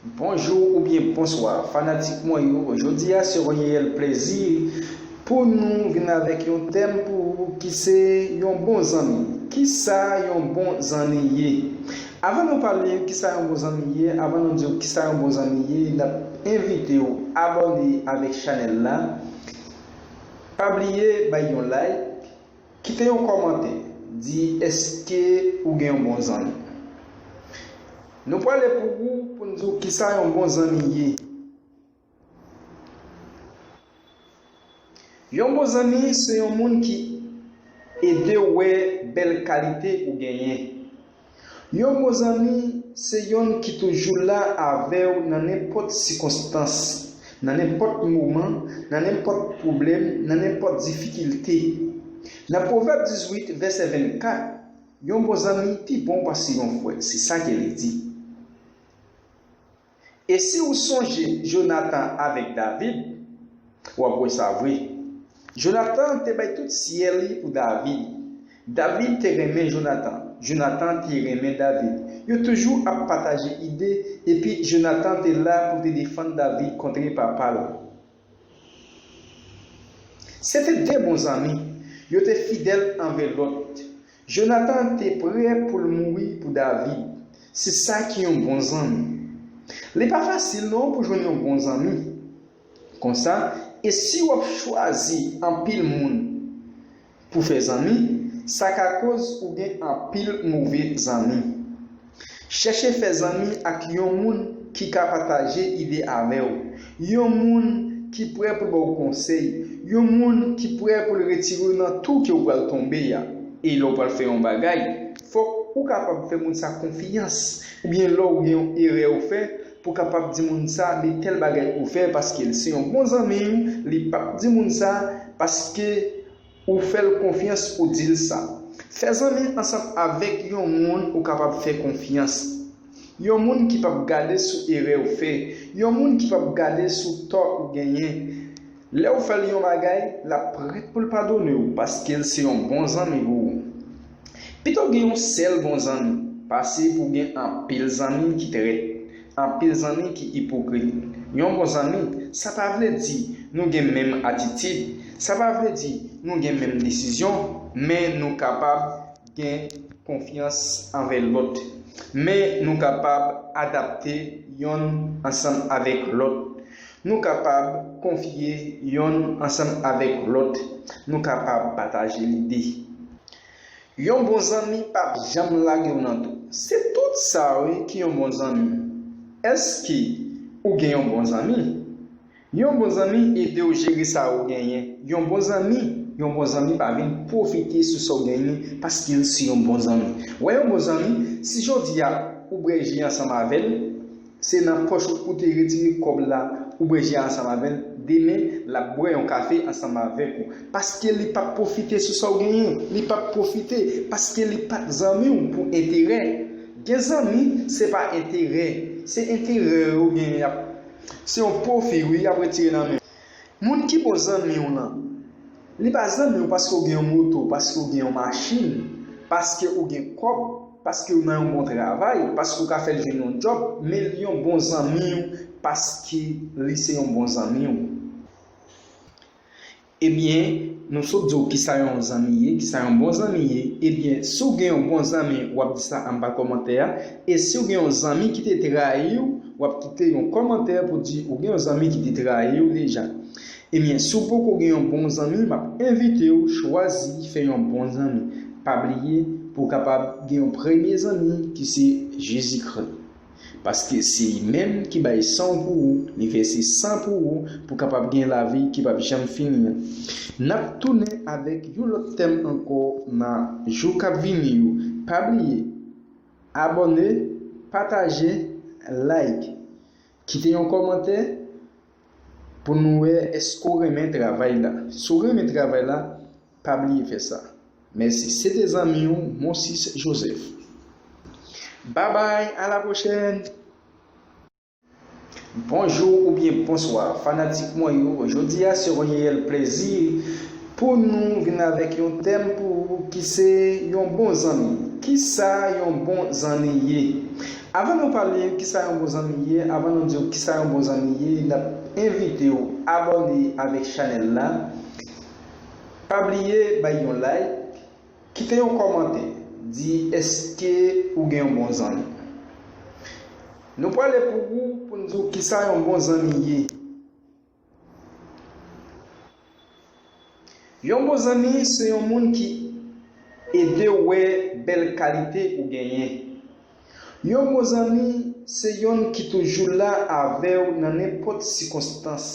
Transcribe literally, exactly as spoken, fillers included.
Bonjou oubyen bonswa, fanatik mwen yo. Jodi a se yon reyèl plezi pou nou vin avèk yon tèm pou ou ki se yon bon zanmi. Kisa yon bon zanmi ye? Avan nou pale kisa yon bon zanmi ye, avan nou di w kisa yon bon zanmi ye, n ap envite w abòne avèk chanèl la, pa bliye bay yon like, kite yon kòmantè, di èske ou gen yon bon zanmi. Nou prale pou ou pou n di w kisa yon bon zanmi ye. Yon bon zanmi se yon moun ki ede w wè bèl kalite ou genyen. Yon bon zanmi se yonn ki toujou la avè w nan nenpòt sikonstans, nan nenpòt moman, nan nenpòt pwoblèm, nan nenpòt difikilte. Nan Pwovèb dizuit, vèsè vennkat, yon bon zanmi pi bon pase yon frè. Se sa ke li di. E si w sonje Jonatan avèk David, w ap wè sa vre. Jonatan te bay tout syèl li pou David. David te renmen Jonatan. Jonatan te renmen David. Yo toujou ap pataje ide, epi Jonatan te la pou te defann David kontre papa l. Se te de bon zanmi. Yo te fidèl anvè lòt. Jonatan te prè pou l mouri pou David. Se sa ki yon bon zanmi. Li pa fasil non pou jwenn yon bon zanmi. Konsa, e si w ap chwazi anpil moun pou fè zanmi, sa ka koz ou gen anpil move zanmi. Chèche fè zanmi ak yon moun ki ka pataje ide avè w, yon moun ki prè pou l ba w konsèy, yon moun ki prè pou l retire w nan twou ke w pral tonbe a. E lè w pral fè yon bagay, fòk ou kapab fè moun sa konfyans. Oubyen lè w gen yon erè ou fè, pou w kapab di moun sa, men tèl bagay ou fè, paske l se yon bon zanmi w, li p ap di moun sa, paske ou fè l konfyans, ou di l sa. Fè zanmi ansanm avèk yon moun ou kapab fè konfyans. Yon moun ki p ap gade sou erè ou fè. Yon moun ki p ap gade sou tò ou genyen. Lè ou fè l yon bagay, l ap prèt pou l padone w, paske l se yon bon zanmi pou ou. Pito w gen yon sèl bon zanmi, pase pou w gen anpil zanmi ki trèt, anpil zanmi ki ipokrit. Yon bon zanmi, sa pa vle di nou gen menm atitid, sa pa vle di nou gen menm desizyon, men nou kapab gen konfyans anvè lòt. Men nou kapab adapte yonn ansanm avèk lòt. Nou kapab konfye yonn ansanm avèk lòt. Nou kapab pataje lide. Yon bon zanmi p ap janm lage w nan twou. Se tout sa wi ki yon bon zanmi. Èske ou gen yon bon zanmi? Yon bon zanmi ede w jere sa ou genyen. Yon bon zanmi, yon bon zanmi pa vin pwofite sou sa w genyen paske l se yon bon zanmi. Wè yon bon zanmi, si jodi a ou bwè ji ansanm avè l, se nan pòch ou te retire kòb la, ou bwè ji a ansanm avè l, demen l ap bwè yon kafe ansanm avèk ou. Paske li p ap pwofite sou sa w genyen, li p ap pwofite, paske li pa t zanmi w pou enterè. Gen zanmi, se pa enterè, se enterè yo genyen y ap Se yon pwofi wi y ap retire nan men w. Moun ki bon zanmi w lan, li pa zanmi w paske w gen yon moto, paske w gen yon machin, paske w gen kòb, paske w nan yon bon travay, paske w ka fè l jwenn yon djòb, men li yon bon zanmi w paske li se yon bon zanmi w. Ebyen, nou sot di w kisa yon zanmi ye, kisa yon bon zanmi ye. Ebyen, si w gen yon bon zanmi, w ap di sa anba kòmantè a. E si w gen yon zanmi ki te trayi w, w ap kite yon kòmantè pou di ou gen yon zanmi ki te trayi w deja. Ebyen, si w poko gen yon bon zanmi, m ap envite w chwazi fè yon bon zanmi. Pa bliye pou w kapab gen yon premye zanmi ki se Jezikri. Paske se li menm ki bay san w pou ou, li vèse san pou ou, pou w kapab gen lavi ki p ap janm fini an. N ap tounen avèk yon lòt tèm ankò nan jou k ap vini yo. Pa bliye, abòne, pataje, like, kite yon kòmantè pou nou wè èske w renmen travay la. Si w renmen travay la, pa bliye fè sa. Mèsi. Se te zanmi w, Monsis Joseph. Babay, a la pwochèn! Bonjou oubyen bonswa, fanatik mwen yo. Jodi a se yon reyèl plezi pou nou vin avèk yon tèm pou ou ki se yon bon zanmi. Kisa yon bon zanmi ye? Avan nou pale kisa yon bon zanmi ye, avan nou di w kisa yon bon zanmi ye, n ap envite w abòne avèk chanèl la. Pa bliye bay yon like, kite yon kòmantè, di èske ou gen yon bon zanmi. Nou prale pou ou pou n di w kisa yon bon zanmi ye. Yon bon zanmi se yon moun ki ede w wè bèl kalite ou genyen. Yon bon zanmi se yonn ki toujou la avè w nan nenpòt sikonstans